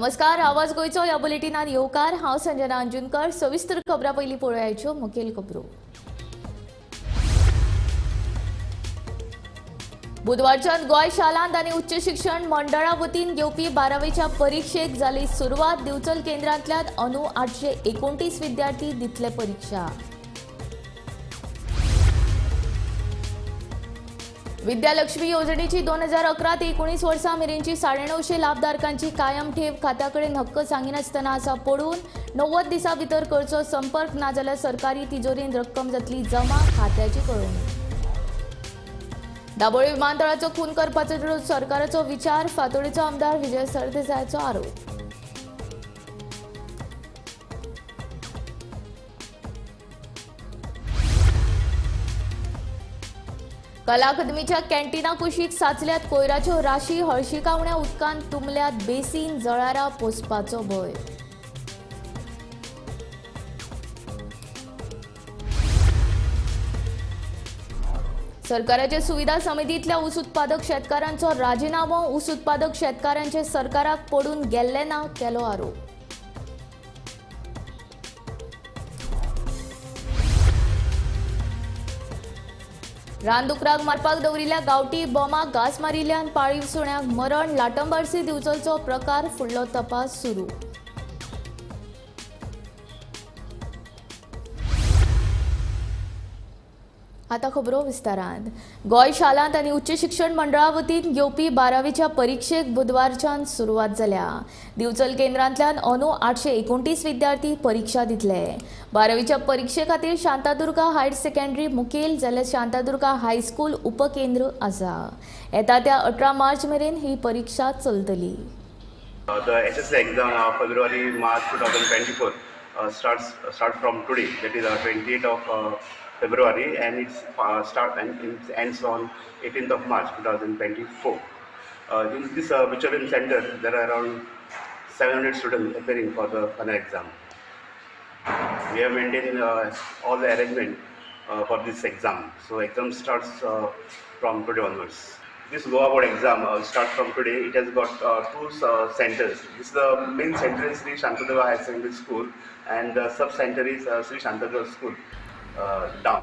नमस्कार, आवाज गोंयचो ह्या बुलेटिनात येवकार. हांव संजना अंजुनकर. सविस्तर खबरां पयलीं पळोवयाच्यो मुखेल खबरो. बुधवारच्यान गोंय शालांत आनी उच्च शिक्षण मंडळा वतीन घेवपी बारावेच्या परिक्षेक जाली सुरवात. दिवचल केंद्रांतल्यान अंदू 829 विद्यार्थी दितले परिक्षा. विद्यालक्ष्मी येवजणेची 2011 ते 19 वर्सां मेरेनची 950 लाभधारकांची कायम ठेव खात्या कडेन हक्क सांगिनासतना आसा पडून 90 दिसां भितर करचो संपर्क, नाजाल्यार सरकारी तिजोरेन रक्कम जातली जमा, खात्याची कळोवणी. दाबोळी विमानतळाचो खून करपाचो सरकाराचो विचार, फातोडेचो आमदार विजय सरदेसायाचो आरोप. कला अकादमीच्या कॅन्टीना कुशीक साचल्यात कोयराच्यो राशी, हळशिकावण्या उदकांत तुंबल्यात बेसीन, जळारां पोसपाचो भंय. सरकाराच्या सुविधा समितींतल्या ऊस उत्पादक शेतकारांचो राजिनामो, ऊस उत्पादक शेतकारांचे सरकाराक पडून गेल्ले ना, केलो आरोप. रानदुकराक मारपाक दवरिल्ल्या गांवठी बॉमाक घांस मारिल्ल्यान पाळीव सुण्याक मरण, लाटंबार्सी दिवचलचो प्रकार, फुडलो तपास सुरू. आतां खबरो विस्तारान. गोंय शालांत आनी उच्च शिक्षण मंडळा वतीन घेवपी बारावेच्या परिक्षेक बुधवारच्यान सुरवात जाल्या. दिवचल केंद्रांतल्यान अंदू 829 विद्यार्थी परिक्षा दितले. बारावेच्या परिक्षे खातीर शांतादुर्गा हायर सेकंडरी मुखेल जाल्यार शांतादुर्गा हायस्कूल उपकेंद्र आसा. येता त्या 18 मार्च मेरेन ही परिक्षा चलतली. The SSC exam February March 2024 start from today, that is 28 of February, and it's start and it ends on 18th of March 2024. In this Bicholim center, there are around 700 students appearing for the final exam. We have maintained all the arrangement for this exam. So exam starts from today onwards. This Goa board exam starts from today. It has got two centers. This is the main center is Sri Shantadurga Higher Secondary School, and the sub center is Sri Shantadurga School. Down.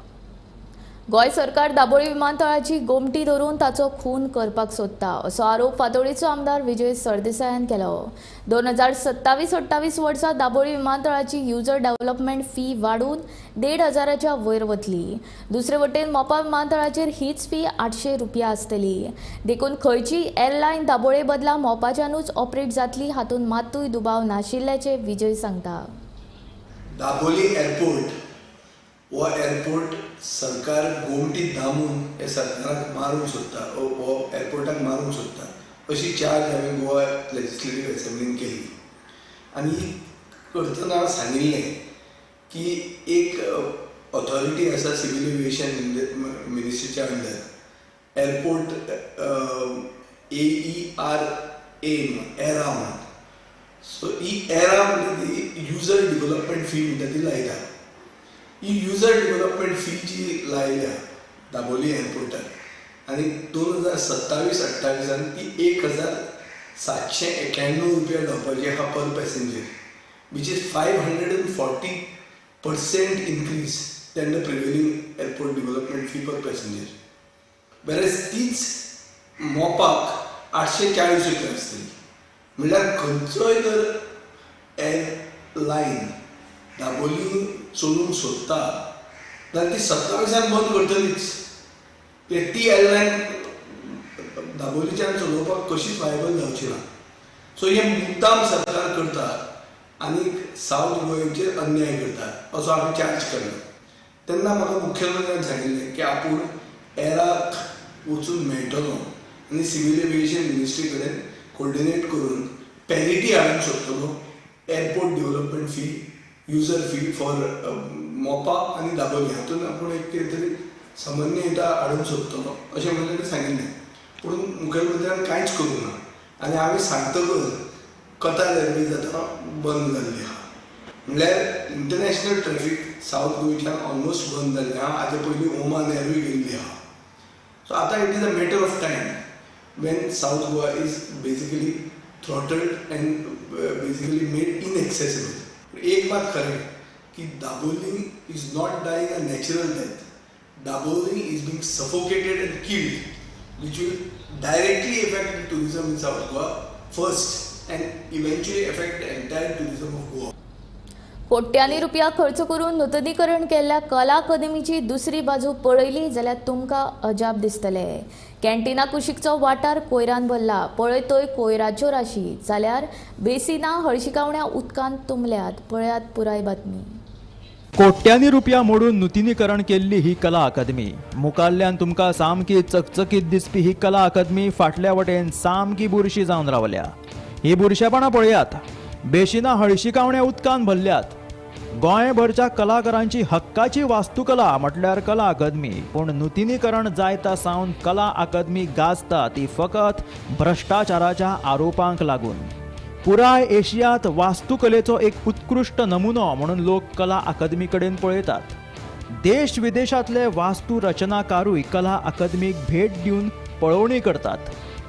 Goa सरकार दाबोळी विमानतळाची गोमटी धरून ताचो खून करपाक सोदता असो आरोप फातोडेचो आमदार विजय सरदेसायान केलो. 2027-28 वर्सा दाबोळी विमानतळाची युजर डेव्हलपमेंट फी वाडून 1500 वयर वतली. दुसरे वटेन मोपा विमानतळाचेर हीच फी 800 रुपया आसतली. देखून खंयची एअरलायन दाबोळे बदला मोपाच्यानूच ऑपरेट जातली हातूंत मातूय दुबाव नाशिल्ल्याचें विजय सांगता. दाबोली एअरपोर्ट हो एअरपोर्ट सरकार गोमटी दामून हे सरकाराक मारूंक सोदता, हो एअरपोर्टाक मारूंक सोदता अशी चार्ज हांवें गोवा लेजिस्लेटीव असेंब्लीन केली. आनी करतना सांगिल्लें की एक ऑथॉरिटी आसा सिवील एविएशन मिनिस्ट्रीच्या अंडर, एअरपोर्ट AERA एरा म्हणून. सो ही एरा म्हणटा ती युजर डिवलपमेंट फी म्हणटा ती लायता. ही युजर डिवलपमेंट फी जी लायल्या दाबोली एअरपोर्टार आनी 2027-28 ती 1791 रुपया जावपाची आहा per passenger, which is 540% increase than the prevailing airport development fee per passenger. Whereas तीच मोपाक 840 रुपया आसतली. म्हणल्यार खंयचोय जर एअरलायन दाबोली चलोवंक सोदता जाल्यार ती 27 बंद करतलीच. ती एअरलायन दाबोलीच्यान चलोवपाक कशीच वायबल जावची ना. सो हें मुद्दाम सरकार करता आनी सावथ गोंयचेर अन्याय करता असो आमी चार्ज केल्लो. तेन्ना म्हाका मुख्यमंत्र्यान सांगिल्लें की आपूण एराक वचून मेळटलो आनी सिवील एविएशन मिनिस्ट्री कडेन कोर्डिनेट करून पॅरिटी हाडूंक सोदतलो airport development fee, user fee for Mopa आनी दाबोली हातूंत आपूण एक कितें तरी समन्वयता हाडूंक सोदतलो अशें म्हणून ताणें सांगिल्लें. पूण मुखेलमंत्र्यान कांयच करूंक ना आनी हांवें सांगतकच कतार एअरवेज आतां बंद जाल्ली आहा. म्हणल्यार इंटरनॅशनल ट्रॅफीक सावथ गोंयच्यान ऑलमोस्ट बंद जाल्लें आहा. हाजे पयलीं ओमान एअरूय गेल्ली आहा. सो आतां it is a matter of time when South Goa is basically throttled and basically made inaccessible. एक मात खरें की Dabolim is not dying a natural death. Dabolim is being suffocated and killed, which will directly affect the tourism in South Goa first and eventually affect the entire tourism of Goa. कोट्यांनी रुपया खर्च करून नुतनीकरण केल्ल्या कला अकादमीची दुसरी बाजू पळयली जाल्यार तुमकां अजाप दिसतले. कॅन्टिना कुशीकचो वाठार कोयरान भरला, पळय थंय कोयराच्यो राशी, जाल्यार बेसिनां हळशिकावण्या उदकांत तुंबल्यात. पळयात पुराय बातमी. कोट्यांनी रुपया मोडून नुतनीकरण केल्ली ही कला अकादमी. मुखाल्ल्यान तुमकां सामकी चकचकीत दिसपी ही कला अकादमी फाटल्या वटेन सामकी बुरशी जावन रावल्या. ही बुरशेपणां पळयात. बेशिनां हळशिकावण्या उदकान भरल्यात. गोंयभरच्या कलाकारांची हक्काची वास्तुकला म्हटल्यार कला अकादमी. पूण नुतनीकरण जायत सावन कला अकादमी गाजता ती फकत भ्रश्टाचाराच्या आरोपांक लागून. पुराय एशियांत वास्तुकलेचो एक उत्कृश्ट नमुनो म्हणून लोक कला अकादमी कडेन पळयतात. देश विदेशांतले वास्तू रचनाकारूय कला अकादमीक भेट दिवन पळोवणी करतात.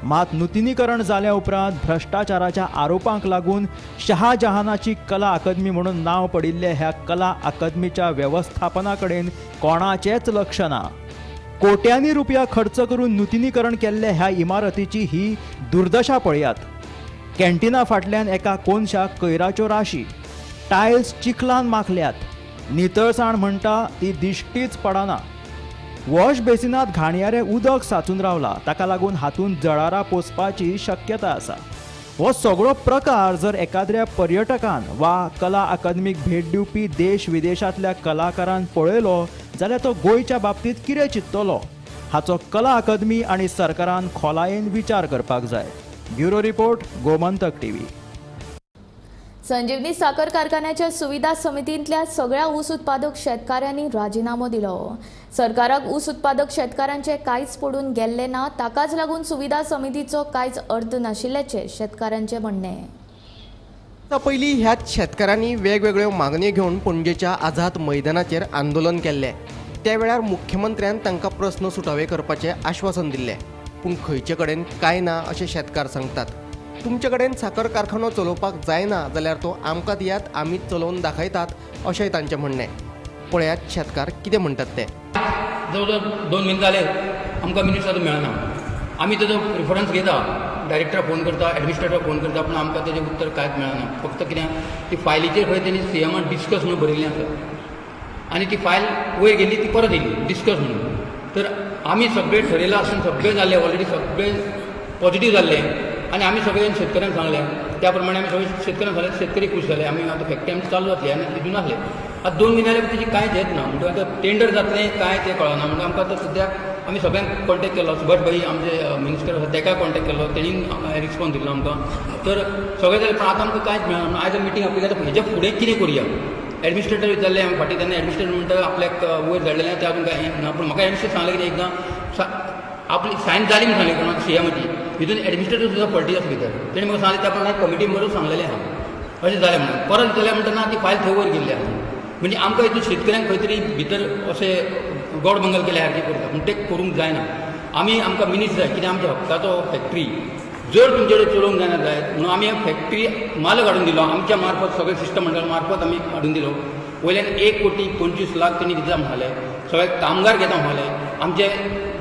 मात नुतनीकरण जाल्या उपरांत भ्रश्टाचाराच्या आरोपांक लागून शहाजहानाची कला अकादमी म्हणून नांव पडिल्ल्या ह्या कला अकादमीच्या वेवस्थापना कडेन कोणाचेंच लक्ष ना. कोट्यांनी रुपया खर्च करून नुतनीकरण केल्ल्या ह्या इमारतीची ही दुर्दशा पळयात. कॅन्टिना फाटल्यान एका कोनशाक कोयराच्यो राशी, टायल्स चिखलान माखल्यात. नितळसाण म्हणटा ती दिश्टीच पडना. वॉश बेसिनात घाणयारें उदक साचून रावला. ताका लागून हातूंत जळारां पोसपाची शक्यता आसा. हो सगळो प्रकार जर एकाद्र्या पर्यटकान वा कला अकादमीक भेट दिवपी देश विदेशांतल्या कलाकारान पळयलो जाल्यार तो गोंयच्या बाबतींत कितें चिंततलो हाचो कला अकादमी आनी सरकारान खोलायेन विचार करपाक जाय. Bureau report, Gomantak TV. संजीवनी साखर कारखान्याच्या सुविधा समितींतल्या सगळ्या ऊस उत्पादक शेतकाऱ्यांनी राजिनामो दिलो. सरकाराक ऊस उत्पादक शेतकारांचे कांयच पडून गेल्ले ना. ताकाच लागून सुविधा समितीचो कांयच अर्थ नाशिल्ल्याचें शेतकारांचें म्हणणें. आतां पयलीं ह्याच शेतकारांनी वेगवेगळ्यो मागण्यो घेवन पणजेच्या आझाद मैदानाचेर आंदोलन केल्लें. त्या वेळार मुख्यमंत्र्यान तांकां प्रस्न सुटावे करपाचें आश्वासन दिल्लें, पूण खंयचे कडेन कांय ना अशें शेतकार सांगतात. तुमचे कडेन साकर कारखानो चलोवपाक जायना जाल्यार तो आमकां दियात, आमी चलोवन दाखयतात अशेंय तांचें म्हणणें. पळयात शेतकार कितें म्हणटात ते. जवळ जवळ 2 म्हयने जाले, आमकां मिनिट्स आजून मेळना. आमी तेजो रिफरन्स घेता, डायरेक्टराक फोन करता, एडमिनिस्ट्रेटराक फोन करता, पूण आमकां तेजें उत्तर कांयच मेळना. फक्त कितें, ती फायलीचेर खंय तेणी सीएमान डिस्कस म्हणून बरयल्लें आसा आनी ती फायल वयर गेली, ती परत येयली डिस्कस म्हणून. तर आमी सगळे ठरयलां आसून सगळें जाल्लें, ऑलरेडी सगळें पॉझिटीव जाल्लें आनी आमी सगळे शेतकऱ्यांक सांगलें. त्या प्रमाणे आमी सगळे शेतकऱ्यांक सांगलें, शेतकरी खूश जाले. आमी आतां फॅक्टरी आमची चालू जातली आनी तितून आसले. आतां 2 म्हयने जाले, तेजी कांयच येत ना. म्हणटकच आतां टेंडर जातलें काय तें कळना. म्हणून आमकां आतां सद्याक आमी सगळ्यांक कॉन्टेक्ट केलो. सुभाष भाई आमचे मिनिस्टर आसा, तेकाय कॉन्टेक्ट केलो, तेणी रिस्पॉन्स दिलो आमकां. तर सगळें जालें, पूण आतां आमकां कांयच मेळना. म्हणून आयज मिटींग आपली. आतां हेच्या फुडें कितें करुया? एडमिनिस्ट्रेटर विचारलें आमी फाटीं तेन्ना, एडमिनिस्ट्रेटर म्हणटा आपल्याक वयर धाडलेलें, तें अजून कांय ना. पूण म्हाका एडमिनिस्ट्रेटर सांगलें कितें, एकदां आपली सायन जाली म्हणून सांगलें कोणाक सीएमाची. हितून एडमिनिस्ट्रेटर सुद्दां फॉल्टी आसा भितर. तेणी म्हाका सांगलें त्या प्रमाणे कमिटी बरोबर सांगलेलें आहा अशें जालें म्हणून. परत विचारलें म्हणटा ना, ती फायल थंय वयर गेल्ली आहा. म्हणजे आमकां हितून शेतकऱ्यांक खंय तरी भितर अशें गोड मंगल केल्या सारकें करता. पूण तें करूंक जायना. आमी आमकां मिनीस जाय. कित्याक आमच्या हक्काचो फॅक्टरी जर तुमचे कडेन चलोवंक जायना जायत म्हणून आमी फॅक्टरी मालक हाडून दिलो. आमच्या मार्फत सगळे सिस्टम मंडळ मार्फत आमी हाडून दिलो. वयल्यान 1 कोटी 25 लाख तेणी दिता म्हणले, सगळे कामगार घेता म्हणले, आमचे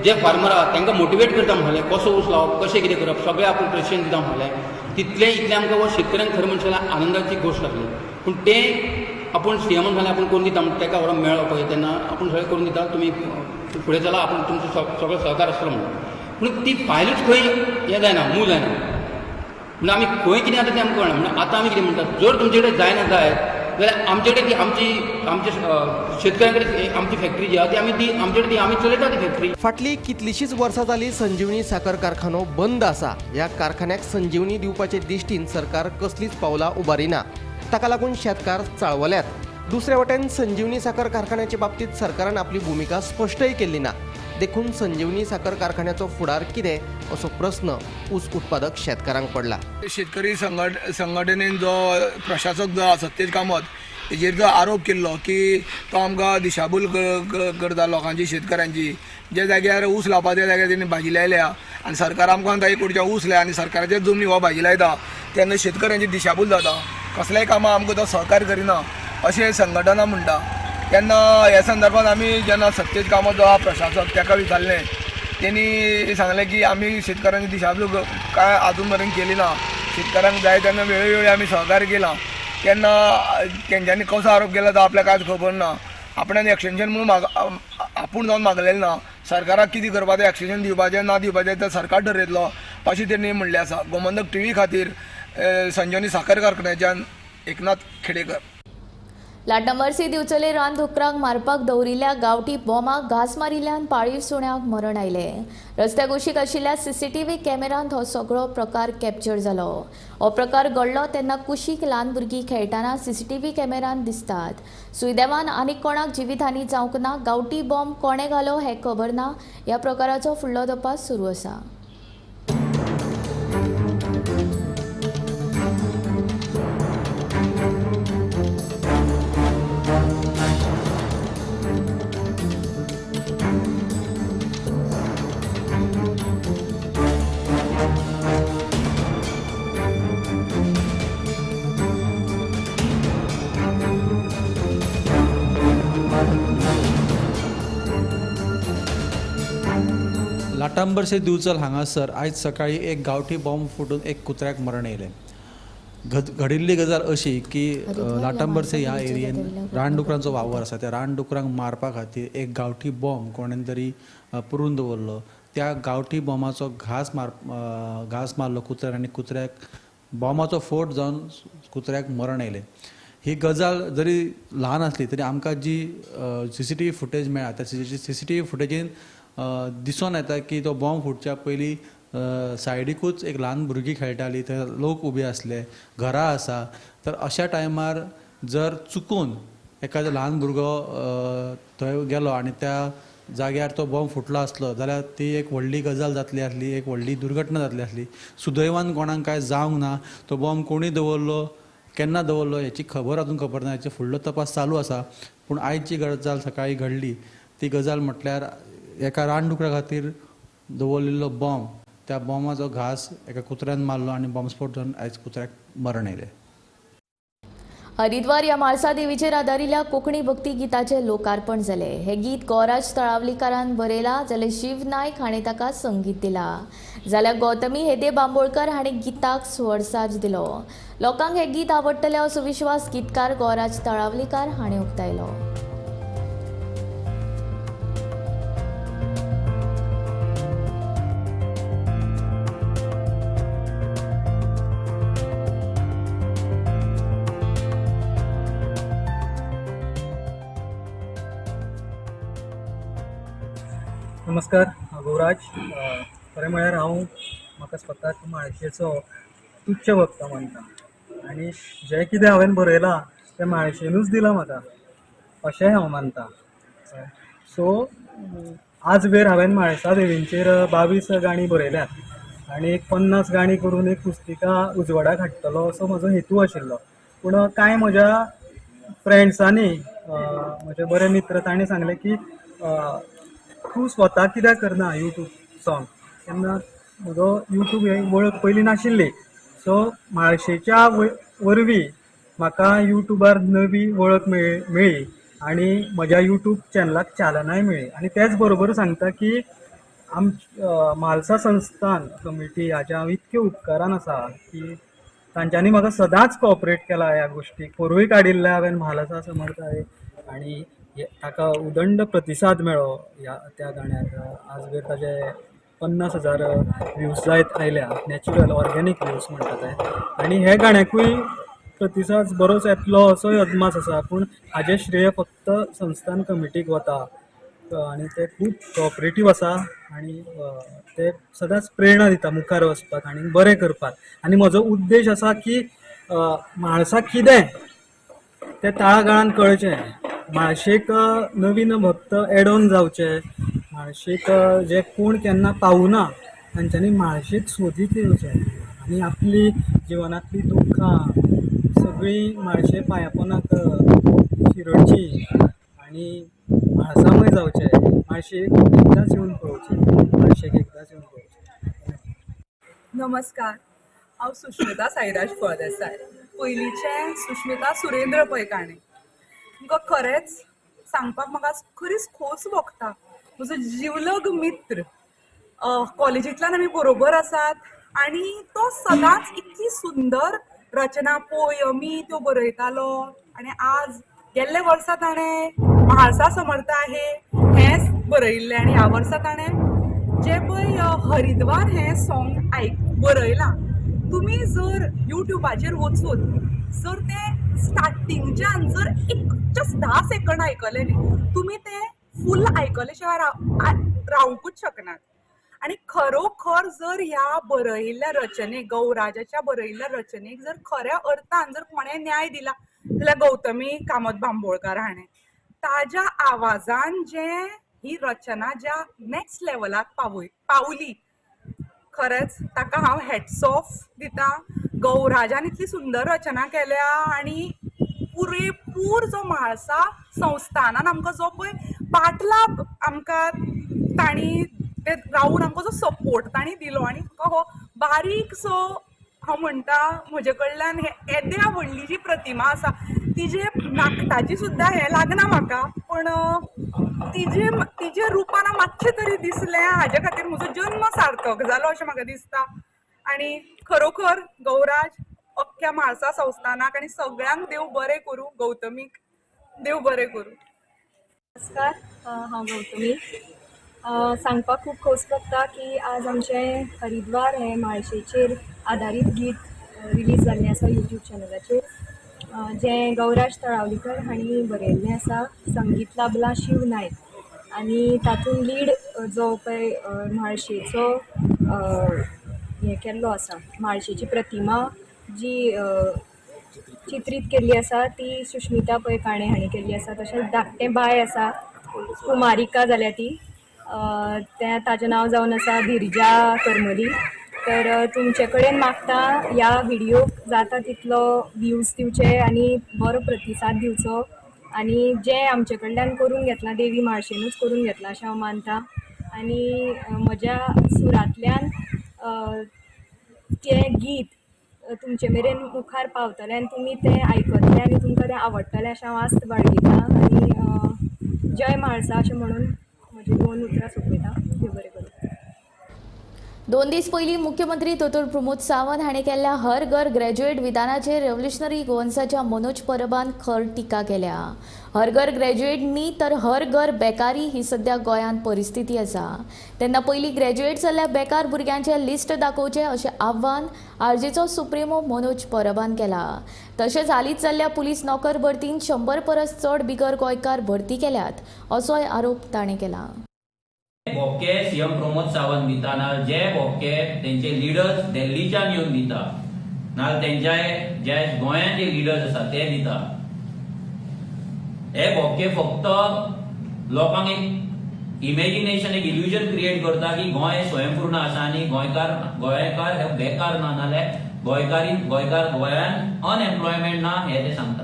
जे फार्मर आहा तांकां मोटिवेट करता म्हणले, कसो ऊस लावप, कशें कितें करप, सगळें आपूण प्रेशन दिता म्हणलें. तितलें इतलें आमकां हो शेतकऱ्यांक खरें म्हणचे जाल्यार आनंदाची गोश्ट आसली. पूण तें आपूण सीएमान सांगलें आपूण करून दिता म्हणून. ताका व्हरोन मेळ्ळो पळय तेन्ना, आपूण सगळें करून दिता, तुमी फुडें चला, आपूण तुमचो सगळो सहकार आसतलो म्हणून. पूण ती फायलूच खंय हें जायना, मूव जायना. म्हणून आमी खंय कितें आतां तें आमकां कळना. म्हणून आतां आमी कितें म्हणटात, जर तुमचे कडेन जायना जायत जाल्यार आमचे कडेन ती आमची आमच्या शेतकऱ्यां कडेन आमची फॅक्टरी जी आहा ती आमी ती आमचे कडेन ती आमी चलयता ती फॅक्टरी. फाटलीं कितलींशींच वर्सां जालीं संजीवनी साकर कारखानो बंद आसा. ह्या कारखान्याक संजीवनी दिवपाचे दिश्टीन सरकार कसलीच पावलां उबारिना. ताका लागून शेतकार चाळवल्यात. दुसरे वटेन संजीवनी साकर कारखान्याचे बाबतींत सरकारान आपली भुमिका स्पश्टय केल्ली ना. देखून संजीवनी साकर कारखान्याचो फुडार कितें असो प्रस्न ऊस उत्पादक शेतकारांक पडला. शेतकरी संघटनेन जो प्रशासक जो आसा सत्तेज कामत हेजेर जो आरोप केल्लो की तो आमकां दिशाभूल करता लोकांची, शेतकऱ्यांची, ज्या जाग्यार ऊस लावपा त्या जाग्यार तेणी भाजी लायल्या. आनी सरकार आमकां सांगता एक कुडच्या ऊस लाय आनी सरकाराचे जमनी हो भाजी लायता तेन्ना शेतकऱ्यांची दिशाभूल जाता. कसल्याय कामां आमकां तो सहकार्य करिना अशें संघटना म्हणटा. तेन्ना ह्या संदर्भात आमी जेन्ना सत्तेज कामत जो आहा प्रशासक ताका विचारलें, तेणी सांगलें की आमी शेतकऱ्यांची दिशाभूल काय आजून मेरेन केली ना. शेतकऱ्यांक जाय तेन्ना वेळोवेळी आमी सहकार्य केलां. तेन्ना तेंच्यांनी कसो आरोप केला तो आपल्याक कांयच खबर ना. आपणान एक्सटेंशन म्हणून आपूण जावन मागलेलें ना. सरकाराक कितें करपाचें, एक्सटेंशन दिवपाचें ना दिवपाचें तें सरकार ठरयतलो अशें तेणी म्हणलें आसा. गोमंतक टीव्ही खातीर संजीवनी साखर कारखान्याच्यान एकनाथ खेडेकर. लाटंबरसी दिवचले रानधुकराक मारपाक दवरिल्ल्या गांवठी बॉमाक घांस मारिल्ल्यान पाळीव सुण्याक मरण आयलें. रस्त्या कुशीक आशिल्ल्या सीसीटीव्ही कॅमेरांत हो सगळो प्रकार कॅप्चर जालो. हो प्रकार घडलो तेन्ना कुशीक ल्हान भुरगीं खेळटना सीसीटीव्ही कॅमेरांत दिसतात. सुदैवान आनीक कोणाक जिवीतहानी जावंक ना. गांवठी बॉम्ब कोणें घालो हें खबर ना. ह्या प्रकाराचो फुडलो तपास सुरू आसा. लाटांबरसे दिवचल हांगासर आयज सकाळी एक गांवठी बॉम्ब फुटून एक कुत्र्याक मरण येयलें. घडिल्ली गजाल अशी की लाटांबरसे ह्या एरियेन रानडुकरांचो वावर आसा. त्या रानडुकरांक मारपा खातीर एक गांवठी बॉम्ब कोणेन तरी पुरून दवरलो. त्या गांवठी बॉम्बाचो घास मारलो कुत्र्याक आनी कुत्र्याक बॉम्बाचो फोट जावन कुत्र्याक मरण येयलें. ही गजाल जरी ल्हान आसली तरी आमकां जी सीसीटीव्ही फुटेज मेळ्ळा त्या सीसीटीव्ही फुटेजीन दिसून येता की तो बॉम्ब फुटच्या पयलीं सायडीकूच एक ल्हान भुरगीं खेळटाली, थंय लोक उबे आसले, घरां आसा. तर अशा टायमार जर चुकून एखादो ल्हान भुरगो थंय गेलो आनी त्या जाग्यार तो बॉम्ब फुटलो आसलो जाल्यार ती एक व्हडली गजाल जातली आसली, एक व्हडली दुर्घटना जातली आसली. सुदैवान कोणाक कांय जावंक ना. तो बॉम्ब कोणी दवरलो, केन्ना दवरलो हेची खबर अजून खबर ना. हेचे फुडलो तपास चालू आसा. पूण आयज जी गजाल सकाळी घडली ती गजाल म्हटल्यार एका रानडुकरा खातीर दवरलेलो बॉम्ब, त्या बॉम्बाचो घास एका कुत्र्यान मारलो आनी बॉम्बस्फोट जावन आयज कुत्र्याक मरण येयलें. हरिद्वार ह्या म्हाळसा देवीचेर आदारिल्ल्या कोंकणी भक्ती गीताचें लोकार्पण जालें. हें गीत गौराज तळावलीकारान बरयलां जाल्यार शिव नायक हाणें ताका संगीत दिलां. जाल्यार गौतमी हेदे बांबोळकर हाणें गीताक स्वरसाज दिलो. लोकांक हें गीत आवडटलें असो विश्वास गीतकार गौराज तळावलीकार हाणें उक्तायलो. नमस्कार, हांव गौराज. खरें म्हळ्यार हांव म्हाका स्वताक म्हाळशेचो तुच्छ भक्त मानता आनी जें कितें हांवें बरयलां तें म्हाळशेनूच दिलां म्हाका अशेंय हांव मानता. सो आज वेर हांवें म्हाळसा देवींचेर 22 गाणी बरयल्यात आनी एक 50 गाणी करून एक पुस्तिका उजवाडाक हाडटलो असो म्हजो हेतू आशिल्लो. पूण कांय म्हज्या फ्रेंड्सांनी, म्हजे बरे मित्र, तांणी सांगलें की तूं स्वता कित्याक करना यूट्यूब सॉंग. तेन्ना म्हजो यूट्यूब ही वळख पयलीं नाशिल्ली. सो म्हाळशेच्या वरवीं म्हाका यूट्यूबार नवी वळख मेळ्ळी आनी म्हज्या यूट्यूब चॅनलाक चालनाय मेळ्ळी. आनी तेच बरोबर सांगता की म्हालसा संस्थान कमिटी हाज्या हांव इतके उपकारान आसा की तांच्यांनी म्हाका सदांच कॉपरेट केला ह्या गोश्टीक. पोरूय काडिल्लें हांवें म्हालसा समर्थ आनी ताका उदंड प्रतिसाद मेळ्ळो ह्या त्या गाण्याक. आजवेर ताजे 50,000 व्यूज जायत आयल्या, नॅचरल ऑर्गेनीक व्यूज म्हणटा ते. आनी हे गाण्याकूय प्रतिसाद बरोच येतलो असोय अदमास आसा. पूण हाजें श्रेय फक्त संस्थान कमिटीक वता आनी ते खूब कॉपरेटीव आसा आनी ते सदांच प्रेरणा दिता मुखार वचपाक आनी बरें करपाक. आनी म्हजो उद्देश आसा की म्हाळसा कितें तें तळागाळान कळचें, म्हाळशेक नवीन भक्त एड ऑन जावचे, म्हाळशेक जे कोण केन्ना पावना तांच्यांनी म्हाळशेक सोदीत येवचें आनी आपली जिवनांतली दुख्खां सगळीं म्हाळशे पांयापोनाक शिरडची आनी म्हाळसामय जावचें. म्हाळशेक एकदांच येवन पळोवचें, म्हाळशेक एकदांच येवन पळोवचें. नमस्कार, हांव सुष्मिता साईराज फळदेसाय, पयलींचें सुष्मिता सुरेंद्र पै काणे. तुमकां खरेंच सांगपाक म्हाका खरीच खोस भोगता. म्हजो जिवलग मित्र, कॉलेजींतल्यान आमी बरोबर आसात आनी तो सदांच इतली सुंदर रचना, पोयमी त्यो बरयतालो. आनी आज गेल्ले वर्सा ताणें म्हाळसा समर्थ आहे हें बरयिल्लें आनी ह्या वर्सा ताणें जें पळय हरिद्वार हें सॉंग बरयलां. तुमी जर युट्यूबाचेर वचून जर तें स्टार्टिंगच्यान जर एक जस्ट 10 सेकंड आयकलें न्ही, तुमी तें फूल आयकले शिवाय रावंकूच शकनात. आनी खरोखर जर ह्या बरयिल्ल्या रचनेक, गौराजाच्या बरयिल्ल्या रचनेक जर खऱ्या अर्थान जर कोणें न्याय दिला जाल्यार गौतमी कामत बांबोळकार हाणें. ताज्या आवाजान जें ही रचना ज्या नॅक्स्ट लेवलाक पावली, खरेंच ताका हांव हॅट्स ऑफ दिता. गौराजान इतली सुंदर रचना केल्या आनी पुरेपूर जो म्हाळसा संस्थानान आमकां जो पळय पाटलाभ आमकां तांणी ते रावून आमकां जो सपोर्ट तांणी दिलो आनी हो बारीकसो हांव म्हणटा म्हजे कडल्यान हे येद्या व्हडली जी प्रतिमा आसा तिजे नाकटाची सुद्दां हें लागना म्हाका, पूण तिजे तिजे रुपान मातशें तरी दिसलें, हाजे खातीर म्हजो जन्म सार्थक जालो अशें म्हाका दिसता. आनी खरोखर गौराज अख्ख्या म्हाळसा संस्थानाक आनी सगळ्यांक देव बरें करूं, गौतमीक देव बरें करूं. नमस्कार, हांव गौतमी. सांगपाक खूब खोस भोगता की आज आमचें हरिद्वार हें म्हाळशेचेर आदारीत गीत रिलीज जाल्लें आसा यूट्यूब चॅनलाचेर, जें गौराज तळावलीकर हांणी बरयल्लें आसा. संगीत लाभलां शिव नायक आनी तातूंत लीड जो पळय म्हाळशेचो हें केल्लो आसा, म्हाळशेची प्रतिमा जी चित्रीत केल्ली आसा ती सुष्मिता पै काणे हांणी केल्ली आसा. तशेंच धाकटें बाय आसा, कुमारिका जाल्या ती, तें ताजें नांव जावन आसा धिरजा करमली. तर तुमचे कडेन मागता ह्या व्हिडियोक जाता तितलो व्यूज दिवचे आनी बरो प्रतिसाद दिवचो आनी जें आमचे कडल्यान करून घेतलां देवी म्हाळशेनूच करून घेतलां अशें हांव मानता. आनी म्हज्या सुरांतल्यान तें गीत तुमचे मेरेन मुखार पावतलें आनी तुमी तें आयकतले आनी तुमकां तें आवडटलें अशें हांव आस्त बाळगितां. आनी जय म्हाळसा अशें म्हणून म्हजी दोन उतरां सोंपयता. देव बरें करूं. 2 दीस पयलीं मुख्यमंत्री दोतोर प्रमोद सावंत हाणें केल्ल्या हर घर ग्रॅज्युएट विधानाचेर रेव्होल्युशनरी गोवन्साच्या मनोज परबान खर टिका केल्या. हर घर ग्रॅज्युएट न्ही तर हर घर बेकारी ही सद्या गोंयांत परिस्थिती आसा. तेन्ना पयलीं ग्रॅज्युएट जाल्ल्या बेकार भुरग्यांचें लिस्ट दाखोवचें अशें आव्हान आरजीचो सुप्रिमो मनोज परबान केला. तशेंच हालींच जाल्ल्या पुलीस नोकर भरतीन 100 परस चड बिगर गोंयकार भरती केल्यात असोय आरोप ताणें केला. भोपके सीएम प्रमोद सावंत दिता ना जे भोपके तेंचे लिडर्स दिल्लीच्यान येवन दिता ना तेंच्या जे गोंयांत जे लिडर्स आसा ते दिता. हे भोपके फक्त लोकांक एक इमेजिनेशन, एक इल्युजन क्रिएट करता की गोंय स्वयंपूर्ण आसा आनी गोंयकार हे बेकार ना, नाल्यार गोंयकार गोंयान अनएम्प्लॉयमेंट ना हे ते सांगता.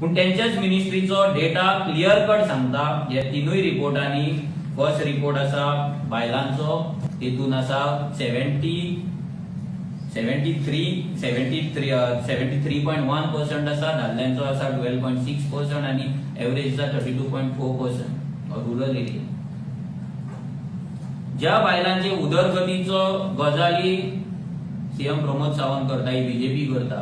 पूण तेंच्याच मिनिस्ट्रीचो डेटा क्लियर कट सांगता. हे तिनूय रिपोर्टांनी फर्स्ट रिपोर्ट आसा बायलांचो, तेतून आसा 73.1% आसा, दादल्यांचो आसा 12.6% आनी एवरेज आसा 32.4% रुरल एरिया. ज्या बायलांचे उदरगतीचो गजाली सीएम प्रमोद सावंत करता, ही बीजेपी करता,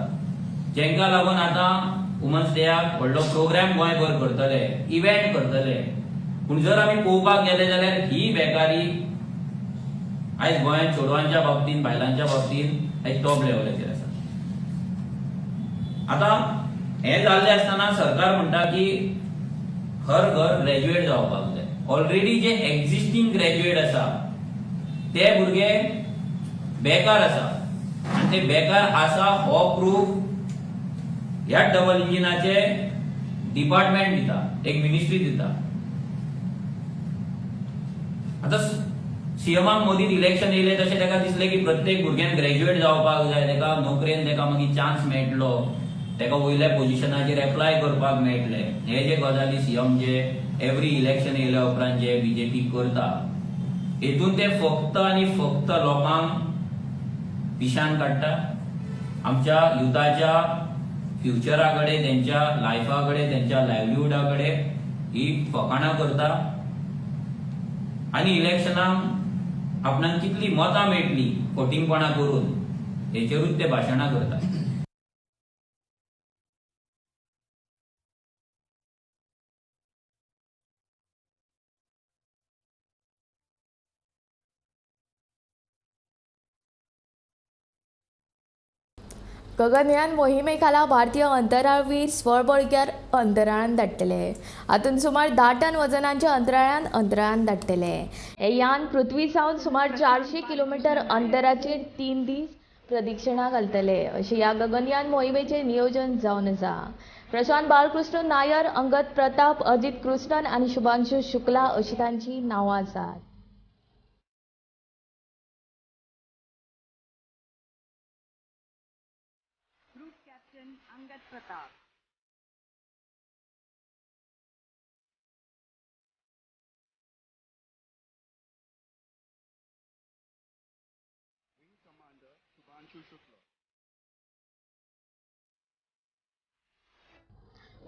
जेंका लागून आतां वुमन्स डेयाक व्हडलो प्रोग्राम गोंयभर करतले, इव्हेंट करतले. पूण जर आमी पळोवपाक गेले जाल्यार ही बेकारी आयज गोंयांत चेडवांच्या बाबतींत, बायलांच्या बाबतींत आयज टॉप लेवलाचेर आसा. आतां हें जाल्लें आसतना सरकार म्हणटा की हर घर ग्रॅज्युएट जावपाक जाय. ऑलरेडी जे एक्झिस्टींग ग्रॅज्युएट आसा ते भुरगे बेकार आसा आनी ते बेकार आसा हो प्रूफ ह्या डबल इंजिनाचे डिपार्टमेंट दिता, एक मिनिस्ट्री दिता. आतां सीएमाक मोदीन इलेक्शन येयलें तशें ताका दिसलें की प्रत्येक भुरग्यान ग्रॅज्युएट जावपाक जाय, ताका नोकरेन ताका मागीर चान्स मेळटलो, ताका वयल्या पोजिशनाचेर एप्लाय करपाक मेळटलें. हे जे गजाली सीएम जे एवरी इलेक्शन येयल्या उपरांत जे बीजेपी करता, हेतून ते फक्त आनी फक्त लोकांक पिशान काडटा. आमच्या युथाच्या फ्युचरा कडेन, तेंच्या लायफा कडेन, तेंच्या लायवलीहुडा कडेन ही फकाणां करता आनी इलेक्शनाक आपणाक कितली मतां मेळटली फटींगपणां करून हेचेरूच ते भाशणां करता. गगनयान मोहिमे खाला भारतीय अंतराळवीर स्वबळग्यार अंतराळान धाडटले. हातूंत सुमार 10 टन वजनाचे अंतराळान अंतराळान धाडटले. हे यान पृथ्वी सावन सुमार 400 किलोमिटर अंतराचेर 3 दीस प्रदक्षिणा घालतले अशें ह्या गगनयान मोहिमेचें नियोजन जावन आसा. प्रशांत बाळकृष्ण नायर, अंगद प्रताप, अजित कृष्णन आनी शुभांशु शुक्ला अशी तांची नांवां आसात.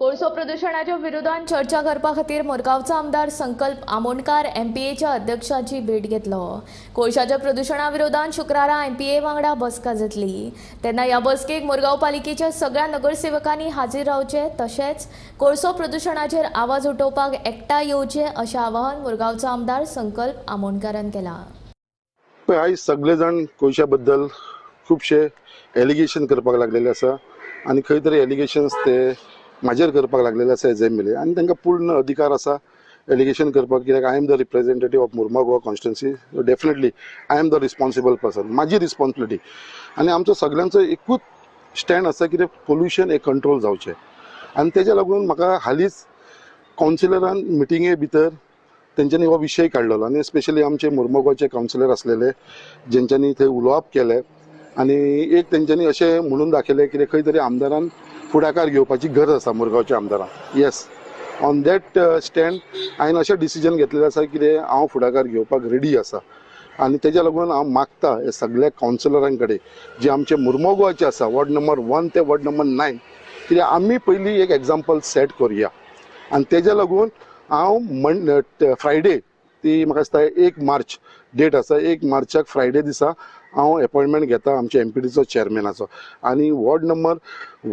कोळसो प्रदुशणाच्या विरोधात चर्चा करपा खातीर मुरगांवचो आमदार संकल्प आमोणकार एमपीएच्या अध्यक्षाची भेट घेतलो. कोळशाच्या प्रदुशणा विरोधात शुक्रारा एमपीए वांगडा बसका जातली. तेन्ना ह्या बसकेक मुरगांव पालिकेच्या सगळ्या नगरसेवकांनी हाजीर रावचे, तशेंच कोळसो प्रदुशणाचेर आवाज उठोवपाक एकठांय येवचे अशें आवाहन मुरगांवचो आमदार संकल्प आमोणकारान केलां. आयज सगळे जाण कोळशा बद्दल खुबशे एलिगेशन करपाक लागलेले आसा आनी खंय तरी एलिगेशन्स ते म्हाजेर करपाक लागलेले आसा एज एम एल ए आनी तांकां पूर्ण अधिकार आसा एलिगेशन करपाक, कित्याक I am the representative of Mormugao constituency. Definitely I am the responsible person, म्हाजी रिस्पॉन्सिबिलिटी आनी आमचो सगळ्यांचो एकूच स्टँड आसा कितें पोल्युशन हें कंट्रोल जावचें. आनी तेज्या लागून म्हाका हालींच कावन्सिलरान मिटिंगे भितर तेंच्यांनी हो विशय काडलेलो आनी स्पेशली आमचे मुर्मगांवचे कावन्सिलर आसलेले जेंच्यांनी थंय उलोवप केलें आनी एक तेंच्यांनी अशें म्हणून दाखयलें कितें खंय तरी आमदारान फुडाकार घेवपाची गरज आसा मुरगांवच्या आमदारान. येस, ऑन that stand हांवें अशें डिसिजन घेतलेलें आसा कितें हांव फुडाकार घेवपाक रेडी आसा आनी तेज्या लागून हांव मागता हे सगळ्या कावन्सिलरां कडेन जे आमचे मुर्मगांवचे आसा वॉर्ड नंबर 1 ते वॉर्ड नंबर 9 कित्याक आमी पयलीं एक एग्जाम्पल सेट करुया. आनी तेज्या लागून हांव फ्रायडे ती म्हाका दिसता 1 मार्च डेट आसा, 1 मार्चाक फ्रायडे दिसा हांव एपॉयंटमेंट घेता आमच्या एमपीडीचो चेअरमॅनाचो आनी ward number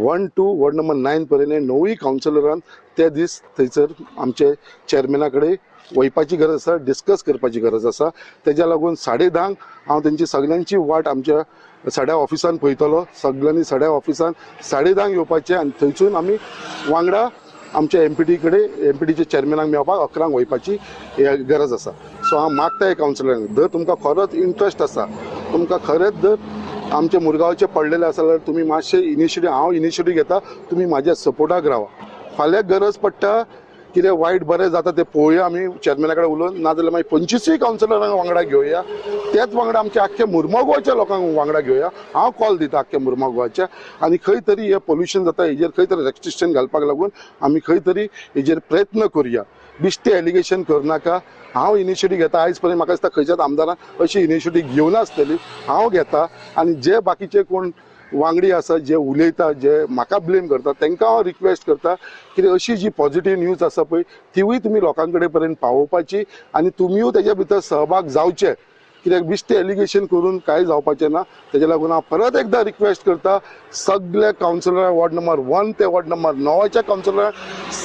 1 to ward number 9 पर्यंत 9 कावन्सिलरान ते दीस थंयसर आमचे चेअरमॅना कडेन वयपाची गरज आसा, डिस्कस करपाची गरज आसा. तेज्या लागून 10:30 हांव तेंची सगळ्यांची वाट आमच्या सड्या ऑफिसान पळयतलो. सगळ्यांनी सड्या ऑफिसान 10:30 येवपाचें आनी थंयसून आमी वांगडा आमच्या एमपीडी कडेन एमपीडीच्या चेअरमॅनाक मेळपाक 11 वयपाची गरज आसा. सो हांव मागता हे कावन्सिलरांक, जर तुमकां खरोच इंट्रस्ट आसा, तुमकां खरेंच जर आमच्या मुरगांवचे पडलेले आसा जाल्यार तुमी मातशें इनिशिएटीव, हांव इनिशिएटीव घेता, तुमी म्हाज्या सपोर्टाक रावा. फाल्यां गरज पडटा कितें वायट बरें जाता तें पळोवया आमी चेअरमॅना कडेन उलोवन, नाजाल्यार मागीर 25 कावन्सिलरांक वांगडा घेवया, त्याच वांगडा आमच्या आख्ख्या मुर्मगांवच्या लोकांक वांगडा घेवया. हांव कॉल दिता आख्ख्या मुर्मगांवच्या आनी खंय तरी हें पोल्युशन जाता हेजेर खंय तरी रेस्ट्रिक्शन घालपाक लागून आमी खंय तरी हेजेर प्रयत्न करुया. बेश्टें एलिगेशन करनाका. हांव इनिशिएटीव घेता. आयज पर्यंत म्हाका दिसता खंयच्याच आमदारान अशी इनिशिएटीव घेवनासतली. हांव घेता आनी जे बाकीचे कोण वांगडी आसा जे उलयता, जे म्हाका ब्लेम करता, तांकां हांव रिक्वेस्ट करता की अशी जी पॉझिटीव न्यूज आसा पळय तिवूय तुमी लोकां कडेन पर्यंत पावोवपाची आनी तुमीय तेज्या भितर सहभाग जावचे. कित्याक बेश्टें एलिगेशन करून कांय जावपाचें ना. तेज्या लागून हांव परत एकदां रिक्वेस्ट करता सगल्या कावन्सिलरांक वॉर्ड नंबर 1 ते वॉर्ड नंबर 9च्या कावन्सिलरांक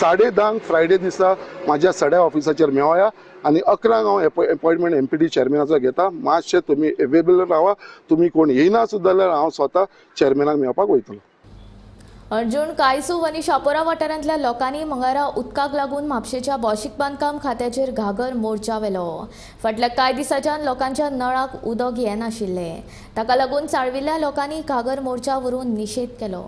10:30 फ्रायडे दिसा म्हाज्या सड्या ऑफिसाचेर मेळोया आनी 11 हांव एपॉयंटमेंट एमपीडी चेअरमॅनाचो घेता. मातशें तुमी एवेलेबल रावा. तुमी कोण येयना सुद्दां जाल्यार हांव स्वता चेअरमॅनाक मेळपाक वयतलो. अर्जुन कायसूव आनी शापोरा वाठारांतल्या लोकांनी मंगळारा उदकाक लागून म्हापशेच्या भौशीक बांदकाम खात्याचेर घागर मोर्चा व्हेलो. फाटल्या कांय दिसांच्यान लोकांच्या नळाक उदक येनाशिल्लें. ताका लागून चाळविल्ल्या लोकांनी घागर मोर्चा व्हरून निशेध केलो.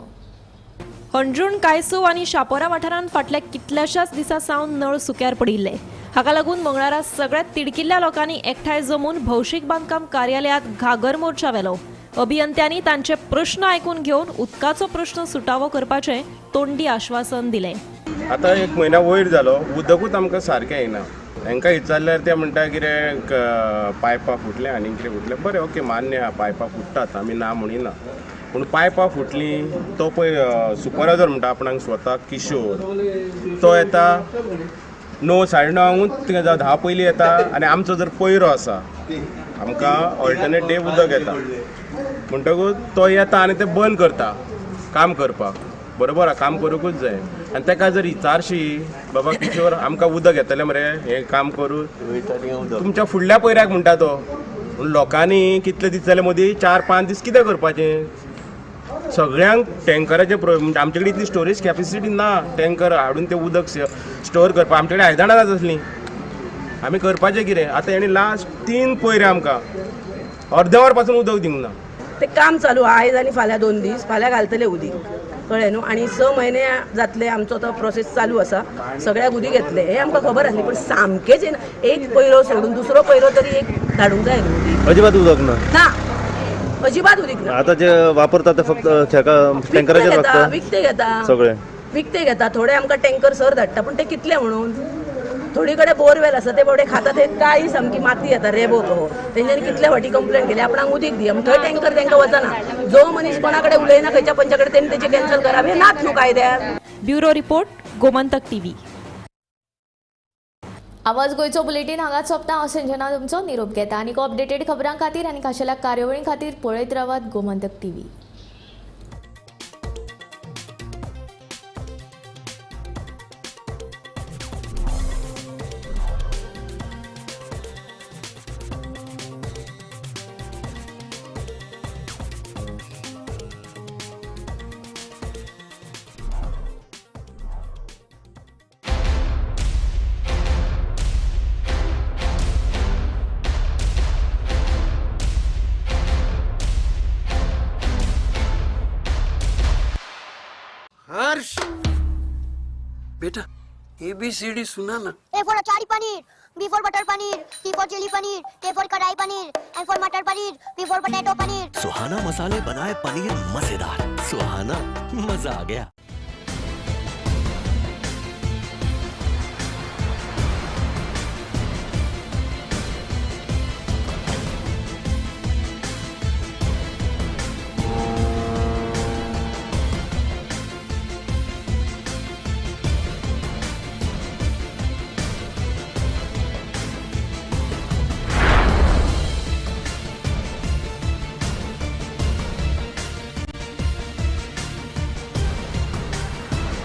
हणजूण कायसूव आनी शापोरा वाठारांत फाटल्या कितल्याशाच दिसां सावन नळ सुक्यार पडिल्ले. हाका लागून मंगळारा सगळ्या तिडकिल्ल्या लोकांनी एकठांय जमून भौशीक बांदकाम कार्यालयांत घागर मोर्चा व्हेलो. अभियंत्यांनी तांचे प्रश्न आयकून घेवन उदकाचो प्रश्न सुटावो करपाचें तोंडी आश्वासन दिलें. आतां 1 म्हयन्या वयर जालो, उदकूच आमकां सारकें येना. हांकां विचारल्यार ते म्हणटा कितें पायपां फुटलें आनी कितें फुटलें. बरें, ओके, मान्य आहा, पायपां फुट्टात, आमी ना म्हणिना, पूण पायपां फुटलीं तो पळय सुपरवायजर म्हणटा आपणाक स्वता किशोर, तो येता 9 साडे 9 जावं 10 पयलीं येता आनी आमचो जर पयरो आसा आमकां ऑल्टरनेट डे उदक येता म्हणटकूच तो येता आनी ते बंद करता काम करपाक. बरोबर आहा, काम करूंकूच जाय. आनी ताका जर विचारशी, बाबा किशोर आमकां उदक येतलें मरे हें काम करून तुमच्या फुडल्या पयऱ्याक म्हणटा तो. पूण लोकांनी कितले दीस जाले, मदीं 4-5 दीस कितें करपाचें? सगळ्यांक टँकराचे म्हणजे आमचे कडेन इतली स्टोरेज कॅपेसिटी ना टँकर हाडून तें उदक स्टोर करपाक. आमचे कडेन आयदनां नात तसलीं, आमी करपाचें कितें? आतां हेणी लास्ट 3 पयरे आमकां अर्दें वर पासून उदक दिवंक ना. ते काम चालू आयज आनी फाल्यां 2 दीस, फाल्यां घालतले उदीक, कळ्ळें न्हू. आनी 6 म्हयने जातले आमचो तो प्रोसेस चालू आसा, सगळ्याक उदीक येतलें हें आमकां खबर आसली, पूण सामकेंच येना. एक पयरो सोडून दुसरो पयरो तरी एक धाडूंक जाय न्हू उदीक. अजिबात उदक ना? ना, अजिबात उदीक ना. आता जे वापरतात ते फक्त टँकराचेर घेता, विकते घेता, सगळे विकते घेता. थोडे आमकां टँकर सर धाडटा, पूण ते कितले म्हणून. थोडी कडेन बोरवेल आसा, ते बाबडे खाता, ते काळी सामकी माती येता, रेबो कहो. तेंच्यांनी कितले फावटी कंप्लेन केली आपणाक उदीक दिया, थंय टँकर तांकां वचना. जो मनीस कोणा कडेन उलयना खंयच्या पंचा कडेन, तेणी तेचे कॅन्सल करप हें नात न्हू कायद्यार. Bureau report, Gomantak TV. आवाज गोंयचो बुलेटीन हांगाच सोंपता. हांव संजना तुमचो निरोप घेता. आनी अपडेटेड खबरां खातीर आनी खाशेल्या कार्यावळीं खातीर पळयत रावात गोमंतक टीव्ही. हर्ष बेटा ABCD सुना ना. A for achari paneer, B for butter paneer, C for chilli paneer, K for kadai paneer, M for matar paneer, P for potato paneer. Suhana मसाले बनाए पनीर मजेदार. सुहाना मजा आ गया.